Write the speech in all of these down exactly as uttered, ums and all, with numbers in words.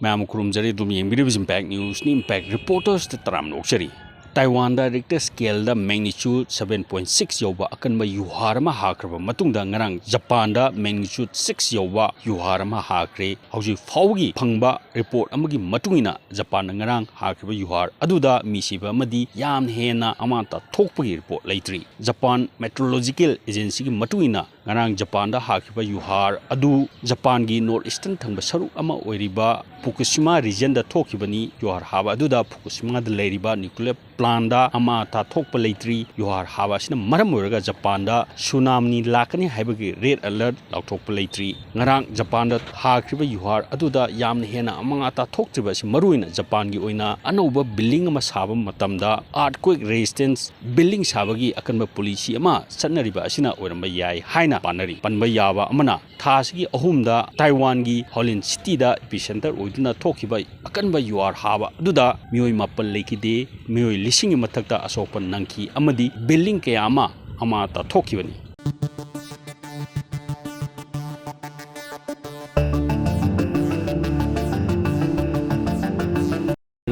ꯃꯌꯥꯝ ꯈꯨꯔꯨꯝꯖꯔꯤ꯫ ꯑꯗꯨꯝ ꯌꯦꯡꯕꯤꯔꯤꯕꯁꯤ impact ꯅ꯭ꯌꯨꯁꯅꯤ꯫ Impact ꯔꯤꯄꯣꯔꯇꯔꯁꯇ ꯇꯔꯥꯝꯅ ꯑꯣꯛꯆꯔꯤ꯫ ꯇꯥꯏꯋꯥꯟꯗ ꯔꯤꯛꯇꯔ ꯁ꯭ꯀꯦꯜꯗ ꯃꯦꯒꯅꯤꯆꯨꯠ ꯁꯚꯦꯟ ꯄꯣꯏꯟ ꯁꯤꯛꯁ ꯌꯧꯕ ꯑꯀꯟꯕ ꯌꯨꯍꯥꯔ ꯑꯃ ꯍꯥꯈ꯭ꯔꯕ ꯃꯇꯨꯡꯗ, ꯉꯔꯥꯡ ꯖꯄꯥꯟꯗ ꯃꯦꯒꯅꯤꯆꯨꯠ ꯁꯤꯛꯁ ꯌꯧꯕ ꯌꯨꯍꯥꯔ ꯑꯃ ꯍꯥꯈ꯭ꯔꯦ꯫ ꯍꯧꯖꯤꯛ ꯐꯥꯎꯕꯒꯤ ꯐꯪꯕ ꯔꯤꯄꯣꯔꯠ ꯑꯃꯒꯤ ꯃꯇꯨꯡ ꯏꯟꯅ, ꯖꯄꯥꯟꯗ ꯉꯔꯥꯡ ꯍꯥꯈꯤꯕ ꯌꯨꯍꯥꯔ ꯑꯗꯨꯗ ꯃꯤ ꯁꯤꯕ ꯑꯃꯗꯤ ꯌꯥꯝꯅ ꯍꯦꯟꯅ ꯑꯃꯥꯡ ꯑꯇꯥ ꯊꯣꯛꯄꯒꯤ ꯔꯤꯄꯣꯔꯠ ꯂꯩꯇ꯭ꯔꯤ꯫ ꯖꯄꯥꯟ ꯃꯦꯇ꯭ꯔꯣꯂꯣꯖꯤꯀꯦꯜ ꯑꯦꯖꯦꯟꯁꯤꯒꯤ ꯃꯇꯨꯡ ꯏꯟꯅ, ꯉꯔꯥꯡ ꯖꯄꯥꯟꯗ ꯍꯥꯈꯤꯕ ꯌꯨꯍꯥꯔ ꯑꯗꯨ ꯖꯄꯥꯟꯒꯤ ꯅꯣꯔꯠ ꯏꯁꯇꯔꯟ ꯊꯪꯕ ꯁꯔꯨꯛ ꯑꯃ ꯑꯣꯏꯔꯤꯕ ꯐꯨꯀꯨꯁꯤꯃꯥ ꯔꯤꯖꯟꯗ ꯊꯣꯛꯈꯤꯕꯅꯤ꯫ ꯌꯨꯍꯥꯔ ꯍꯥꯕ ꯑꯗꯨꯗ ꯐꯨꯀꯨꯁꯤꯃꯥꯗ ꯂꯩꯔꯤꯕ ꯅ꯭ꯌꯨꯀ꯭ꯂꯤꯌꯔ ꯄ꯭ꯂꯥꯟꯗ ꯑꯃꯥꯡ ꯑꯇꯥ ꯊꯣꯛꯄ ꯂꯩꯇ꯭ꯔꯤ꯫ ꯌꯨꯍꯥꯔ ꯍꯥꯕ ꯑꯁꯤꯅ ꯃꯔꯝ ꯑꯣꯏꯔꯒ ꯖꯄꯥꯟꯗ ꯁꯨꯅꯥꯃꯤ ꯂꯥꯛꯀꯅꯤ ꯍꯥꯏꯕꯒꯤ ꯔꯦꯗ ꯑꯦꯂꯔꯠ ꯂꯥꯎꯊꯣꯛꯄ ꯂꯩꯇ꯭ꯔꯤ꯫ ꯉꯔꯥꯡ ꯖꯄꯥꯟꯗ ꯍꯥꯈ꯭ꯔꯤꯕ ꯌꯨꯍꯥꯔ ꯑꯗꯨꯗ ꯌꯥꯝꯅ ꯍꯦꯟꯅ ꯑꯃꯥꯡ ꯑꯇꯥ ꯊꯣꯛꯇ꯭ꯔꯤꯕ ꯑꯁꯤ ꯃꯔꯨꯑꯣꯏꯅ ꯖꯄꯥꯟꯒꯤ ꯑꯣꯏꯅ ꯑꯅꯧꯕ ꯕꯤꯜꯗꯤꯡ ꯑꯃ ꯁꯥꯕ ꯃꯇꯝꯗ earthquake resistance building ꯁꯥꯕꯒꯤ ꯑꯀꯟꯕ ꯄꯣꯂꯤꯁꯤ ꯑꯃ ꯆꯠꯅꯔꯤꯕ ꯑꯁꯤꯅ ꯑꯣꯏꯔꯝꯕ ꯌꯥꯏ ꯍꯥꯏꯅ ꯄꯥꯅꯔꯤ꯫ ꯄꯟꯕ ꯌꯥꯕ ꯑꯃꯅ, ꯊꯥ ꯑꯁꯤꯒꯤ ꯑꯍꯨꯝꯗ ꯇꯥꯏꯋꯥꯟꯒꯤ ꯍꯣꯂꯤꯟ ꯁꯤꯇꯤꯗ ꯏꯄꯤꯁꯦꯟꯇꯔ ꯑꯣꯏꯗꯨꯅ ꯊꯣꯛꯈꯤꯕ ꯑꯀꯟꯕ ꯌꯨꯍꯥꯔ ꯍꯥꯕ ꯑꯗꯨꯗ ꯃꯤꯑꯣꯏ ꯃꯥꯄꯟ ꯂꯩꯈꯤꯗꯦ, ꯃꯤꯑꯣꯏ ꯂꯤꯁꯤꯡꯒꯤ ꯃꯊꯛꯇ ꯑꯁꯣꯛꯄ ꯅꯪꯈꯤ ꯑꯃꯗꯤ ꯕꯤꯜꯗꯤꯡ ꯀꯌꯥ ꯑꯃ ꯑꯃꯥꯡ ꯑꯇꯥ ꯊꯣꯛꯈꯤꯕꯅꯤ꯫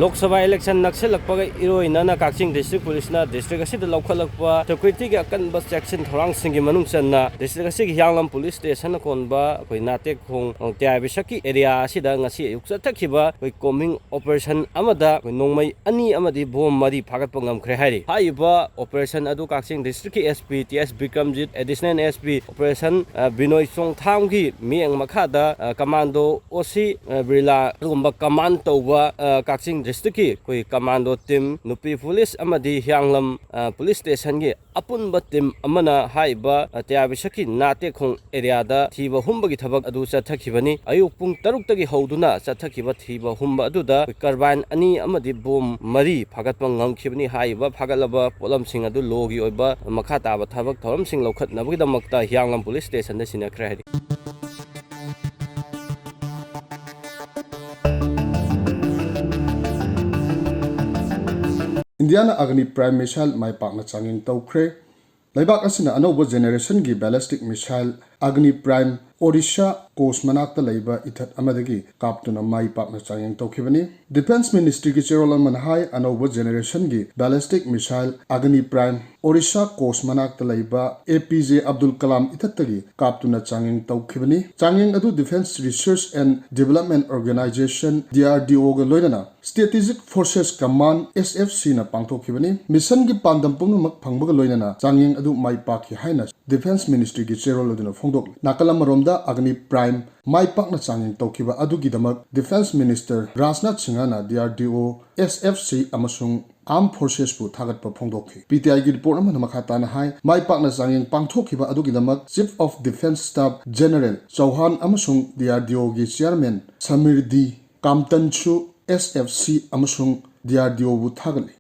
ꯂꯣꯛ ꯁꯚꯥ ꯏꯂꯦꯛꯁꯟ ꯅꯛꯁꯤꯜꯂꯛꯄꯒ ꯏꯔꯣꯏꯅꯅ ꯀꯛꯆꯤꯡ ꯗꯤꯁꯇ꯭ꯔꯤꯛ ꯄꯨꯂꯤꯁꯅ ꯗꯤꯁꯇ꯭ꯔꯤꯛ ꯑꯁꯤꯗ ꯂꯧꯈꯠꯂꯛꯄ ꯁꯦꯀ꯭ꯌꯨꯔꯤꯇꯤꯒꯤ ꯑꯀꯟꯕ ꯆꯦꯛꯁꯤꯟ ꯊꯧꯔꯥꯡꯁꯤꯡꯒꯤ ꯃꯅꯨꯡ ꯆꯟꯅ ꯗꯤꯁꯇ꯭ꯔꯤꯛ ꯑꯁꯤꯒꯤ ꯍꯤꯌꯥꯡꯂꯝ ꯄꯨꯂꯤꯁ ꯁ꯭ꯇꯦꯁꯟꯅ ꯀꯣꯟꯕ ꯑꯩꯈꯣꯏ ꯅꯥꯇꯦꯛꯈꯣꯡ, ꯑ, ꯇꯤꯌꯥꯏꯕꯤꯁꯛꯀꯤ ꯑꯦꯔꯤꯌꯥ ꯑꯁꯤꯗ ꯉꯁꯤ ꯑꯌꯨꯛ ꯆꯠꯊꯈꯤꯕ ꯑꯩꯈꯣꯏ ꯀꯣꯝꯕꯤꯡ ꯑꯣꯄꯔꯦꯁꯟ ꯑꯃꯗ ꯑꯩꯈꯣꯏ ꯅꯣꯡꯃꯩ ꯑꯅꯤ ꯑꯃꯗꯤ ꯕꯣꯝ ꯃꯔꯤ ꯐꯥꯒꯠꯄ ꯉꯝꯈ꯭ꯔꯦ ꯍꯥꯏꯔꯤ꯫ ꯍꯥꯏꯔꯤꯕ ꯑꯣꯄꯔꯦꯁꯟ ꯑꯗꯨ ꯀꯛꯆꯤꯡ ꯗꯤꯁꯇ꯭ꯔꯤꯛꯀꯤ SP ꯇꯤ ꯑꯦꯁ ꯕꯤꯀ꯭ꯔꯝꯖꯤꯠ, ꯑꯦꯗꯤꯁꯅꯦꯜ SP ꯑꯣꯄꯔꯦꯁꯟ, ꯑ, ꯕꯤꯅꯣꯏ ꯆꯣꯡꯊꯥꯝꯒꯤ ꯃꯤꯠꯌꯦꯡ ꯃꯈꯥꯗ, ꯑ, ꯀꯃꯥꯟꯗꯣ ꯑꯣ ꯁꯤ, ꯑ, ꯕꯤꯔꯂꯥ, ꯑꯗꯨꯒꯨꯝꯕ ꯀꯃꯥꯟ ꯇꯧꯕ, ꯑ, ꯀꯛꯆꯤꯡ ꯗꯤꯁꯇ꯭ꯔꯤꯛꯀꯤ ꯑꯩꯈꯣꯏ ꯀꯃꯥꯟꯗꯣ ꯇꯤꯝ, ꯅꯨꯄꯤ ꯄꯨꯂꯤꯁ ꯑꯃꯗꯤ ꯍꯤꯌꯥꯡꯂꯝ, ꯑ, ꯄꯨꯂꯤꯁ ꯁ꯭ꯇꯦꯁꯟꯒꯤ ꯑꯄꯨꯟꯕ ꯇꯤꯝ ꯑꯃꯅ ꯍꯥꯏꯔꯤꯕ, ꯑ, ꯇꯤꯌꯥꯕꯤꯁꯛꯀꯤ ꯅꯥꯇꯦꯛꯈꯣꯡ ꯑꯦꯔꯤꯌꯥꯗ ꯊꯤꯕ ꯍꯨꯝꯕꯒꯤ ꯊꯕꯛ ꯑꯗꯨ ꯆꯠꯊꯈꯤꯕꯅꯤ꯫ ꯑꯌꯨꯛ ꯄꯨꯡ ꯇꯔꯨꯛꯇꯒꯤ ꯍꯧꯗꯨꯅ ꯆꯠꯊꯈꯤꯕ ꯊꯤꯕ ꯍꯨꯝꯕ ꯑꯗꯨꯗ ꯀꯔꯕꯥꯏꯟ ꯑꯅꯤ ꯑꯃꯗꯤ ꯕꯣꯝ ꯃꯔꯤ ꯐꯥꯒꯠꯄ ꯉꯝꯈꯤꯕꯅꯤ꯫ ꯍꯥꯏꯔꯤꯕ ꯐꯥꯒꯠꯂꯕ ꯄꯣꯠꯂꯝꯁꯤꯡ ꯑꯗꯨ ꯂꯣꯒꯤ ꯑꯣꯏꯕ ꯃꯈꯥ ꯇꯥꯕ ꯊꯕꯛ ꯊꯧꯔꯝꯁꯤꯡ ꯂꯧꯈꯠꯅꯕꯒꯤꯗꯃꯛꯇ ꯍꯤꯌꯥꯡꯂꯝ ꯄꯨꯂꯤꯁ ꯁ꯭ꯇꯦꯁꯟꯗ ꯁꯤꯟꯅꯈ꯭ꯔꯦ ꯍꯥꯏꯔꯤ꯫ ꯏꯟꯗꯤꯌꯥꯅ ꯑꯒꯅꯤ ꯄ꯭ꯔꯥꯏꯝ ꯃꯤꯁꯥꯏꯜ ꯃꯥꯏ ꯄꯥꯛꯅ ꯆꯥꯡꯌꯦꯡ ꯇꯧꯈ꯭ꯔꯦ꯫ ꯂꯩꯕꯥꯛ ꯑꯁꯤꯅ ꯑꯅꯧꯕ ꯖꯦꯅꯦꯔꯦꯁꯟꯒꯤ ballistic missile Agni Prime Odisha coast ꯃꯅꯥꯛꯇ ꯂꯩꯕ ꯏꯊꯠ ꯑꯃꯗꯒꯤ ꯀꯥꯞꯇꯨꯅ ꯃꯥꯏ ꯄꯥꯛꯅ ꯆꯥꯡꯌꯦꯡ ꯇꯧꯈꯤꯕꯅꯤ꯫ Defence Ministryꯒꯤ ꯆꯦꯔꯣꯜ ꯑꯃꯅ ꯍꯥꯏ, ꯑꯅꯧꯕ generationꯒꯤ ballistic missile Agni Prime Odisha coast ꯃꯅꯥꯛꯇ ꯂꯩꯕ A P J Abdul Kalam ꯏꯊꯠꯇꯒꯤ ꯀꯥꯞꯇꯨꯅ ꯆꯥꯡꯌꯦꯡ ꯇꯧꯈꯤꯕꯅꯤ꯫ ꯆꯥꯡꯌꯦꯡ ꯑꯗꯨ Defence Research and Development Organisation, D R D Oꯒ ꯂꯣꯏꯅꯅ Strategic Forces Command, S F Cꯅ ꯄꯥꯡꯊꯣꯛꯈꯤꯕꯅꯤ꯫ Missionꯒꯤ ꯄꯥꯟꯗꯝ ꯄꯨꯝꯅꯃꯛ ꯐꯪꯕꯒ ꯂꯣꯏꯅꯅ ꯆꯥꯡꯌꯦꯡ ꯑꯗꯨ ꯃꯥꯏ ꯄꯥꯛꯈꯤ ꯍꯥꯏꯅ Defence Ministryꯒꯤ ꯆꯦꯔꯣꯜ ꯑꯗꯨꯅ ꯐꯣꯡꯗꯣꯛꯂꯤ꯫ ꯅꯥꯀꯜ ꯑꯃꯔꯣꯝꯗ Agni Prime ꯃꯥꯏ ꯄꯥꯛꯅ ꯆꯥꯡꯌꯦꯡ ꯇꯧꯈꯤꯕ ꯑꯗꯨꯒꯤꯗꯃꯛ Defence Minister Rajnath Singhꯅ D R D O, S F C ꯑꯃꯁꯨꯡ Armed Forcesꯄꯨ ꯊꯥꯒꯠꯄ ꯐꯣꯡꯗꯣꯛꯈꯤ꯫ P T Iꯒꯤ report ꯑꯃꯅ ꯃꯈꯥ ꯇꯥꯅ ꯍꯥꯏ, ꯃꯥꯏ ꯄꯥꯛꯅ ꯆꯥꯡꯌꯦꯡ ꯄꯥꯡꯊꯣꯛꯈꯤꯕ ꯑꯗꯨꯒꯤꯗꯃꯛ Chief of Defence Staff General Chauhan ꯑꯃꯁꯨꯡ D R D Oꯒꯤ Chairman Samriddhi Kamtansu, S F C ꯑꯃꯁꯨꯡ D R D Oꯕꯨ ꯊꯥꯒꯠꯂꯤ꯫